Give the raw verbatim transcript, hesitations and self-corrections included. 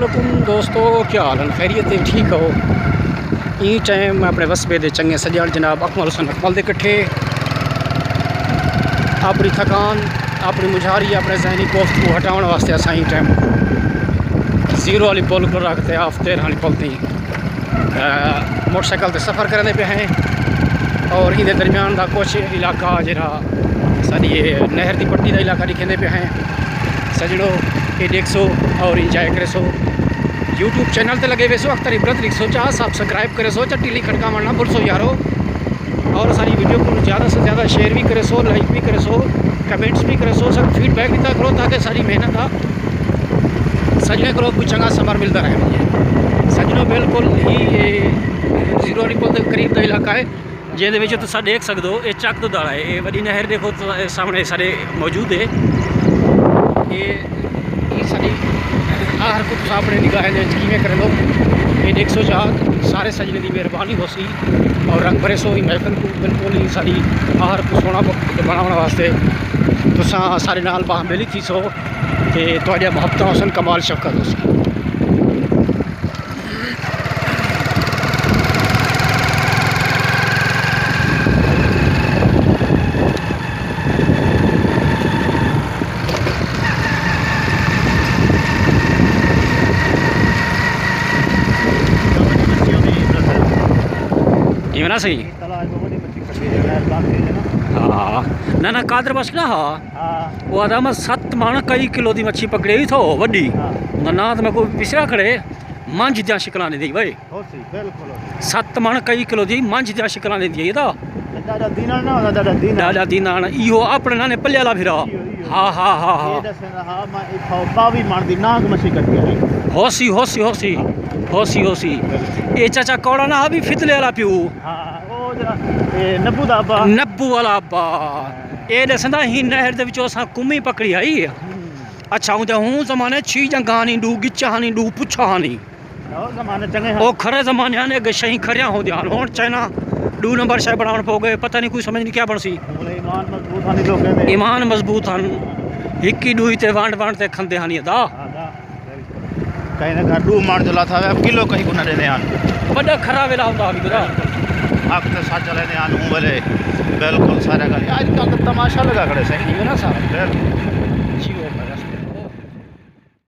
السلام علیکم دوستو، کیا حال ہیں؟ خیریت ہے؟ ٹھیک ہو؟ ایں ٹائم میں اپنے وسبے دے چنگے سڄݨ جناب اکمل حسین اکمل دے کٹھے اپݨی تھکان، اپݨی مجھاری، اپݨے ذہنی کوفت کوں ہٹاوݨ واسطے اساں ایں ٹائم زیرو والی پل کوں رکھ تے آف تیرہ والی پل تئیں، آ، موٹر سائیکل تے سفر کریندے پئے ہیں اور ایندے درمیان دا کچھ علاقہ جیڑھا ساݙی اے نہر دی پٹی دا علاقہ ݙکھیندے پئے ہیں۔ سڄݨو، اے ݙیکھسو اور انجوائے کریسو۔ یوٹیوب چینل تے لڳے ویسو، اختر عبرت لکھسو چا، سبسکرائب کریسو چا، ٹلی کھڑکاوݨ نہ بھلسو یارو۔ اور ساری ویڈیو کوں زیادہ سے زیادہ شیئر وی کریسو، لائک وی کریسو، کمنٹس وی کریسو، سب فیڈ بیک ݙتا کرو تاکہ ساری محنت دا سڄݨے کولوں کوئی چنڳا ثمر ملدا رہے ونڄے۔ سڄݨو، بالکل ہی اے زیرو والی پل دے قریب دا علاقہ ہے، جیندے وچ تساں ݙیکھ سڳدو، اے چک دودھاڑا ہے، اے وݙی نہر ݙیکھو تساں، اے سامݨے ساݙے موجود ہے۔ اے، اے ساݙی آہر کوں تساں اپݨے نگاہیں دے وچ کیویں کریندو، اے ݙیکھسو چا، سارے سڄݨیں دی مہربانی ہوسی اور رنگ بھریسو ایں محفل کوں، بالکل ہی ساݙی آہر کوں سوہݨا ب-، بݨاوݨ واسطے تساں سارے نال باہم بیلی تھیسو تے تہاݙیاں محبتاں ہوسن، کمال شفقت ہوسی۔ ایویں نہ سہی؟ ہاں۔ نہ، نہ، قادر بخش نہ ہا۔ ہاں۔ او آہدا، میں ست مݨ کئی کلو دی مچھی پکڑی تھو وݙی۔ ہاں۔ اوندا ناں تاں میکوں وسریا کھڑے، منجھ دیاں شکلاں ݙیندی بھائی۔ ہوسی، بالکل ہوسی۔ ست مݨ کئی کلو دی منجھ دیاں شکلاں ݙیندی ہے تاں۔ ݙاݙا دیناݨ نہ ہوندا، ݙاݙا دیناݨ۔ ݙاݙا دیناݨ، ایہو اپݨے نانے پلے والا بھرا۔ ایہو، ایہو۔ ہا، ہا، ہا، ہا۔ اے ݙسیندا ہا، میں اتھاں ٻاوی مݨ دی نانگ مچھی کٹی آئی۔ ہوسی، ہوسی، ہوسی۔ ہوسی، ہوسی۔ اے چاچا کوڑا نہ ہا، وی فتلے والا پیو۔ ہاں، او جیڑھا، اے نبو دا ابا۔ نبو والا ابا۔ اے ݙسیندا ہی نہر دے وچوں اساں کمی پکڑی آئی۔ ہوں۔ اچھا، اوں دے ہوں زمانے چھی ڄنگھاں ہنی، ݙو ڳچاں ہنی، ݙو پچھاں ہنی۔ او زمانے چنڳے ہن۔ او کھرے زمانے ہن، اڳے شئیں کھریاں ہوندیاں ہن۔ ہݨ چائنا ݙو نمبر شئے بݨاوݨ پو ڳئے، پتہ نہیں کوئی سمجھ نہیں کیا بݨسی۔ ہݨ ایمان مضبوط ہن لوکیں دے۔ ایمان مضبوط ہن۔ ہک ہی ݙوئی تے ونڈ ونڈ تے کھندے ہن ادا۔ ہاں، ہاں، بالکل۔ کہیں دے گھر ݙو مݨ جو لاتا ہویا، کلو کہیں کوں نہ ݙیندے ہن۔ وݙا کھرا ویلا ہوندا ہا وی ادا۔ حق تے سچ والے نے ہن اوں ویلے۔ بالکل سارا ڳالھ۔ اڄ کل تاں تماشا لڳا کھڑے سئیں۔ ایویں نا سا۔ بالکل۔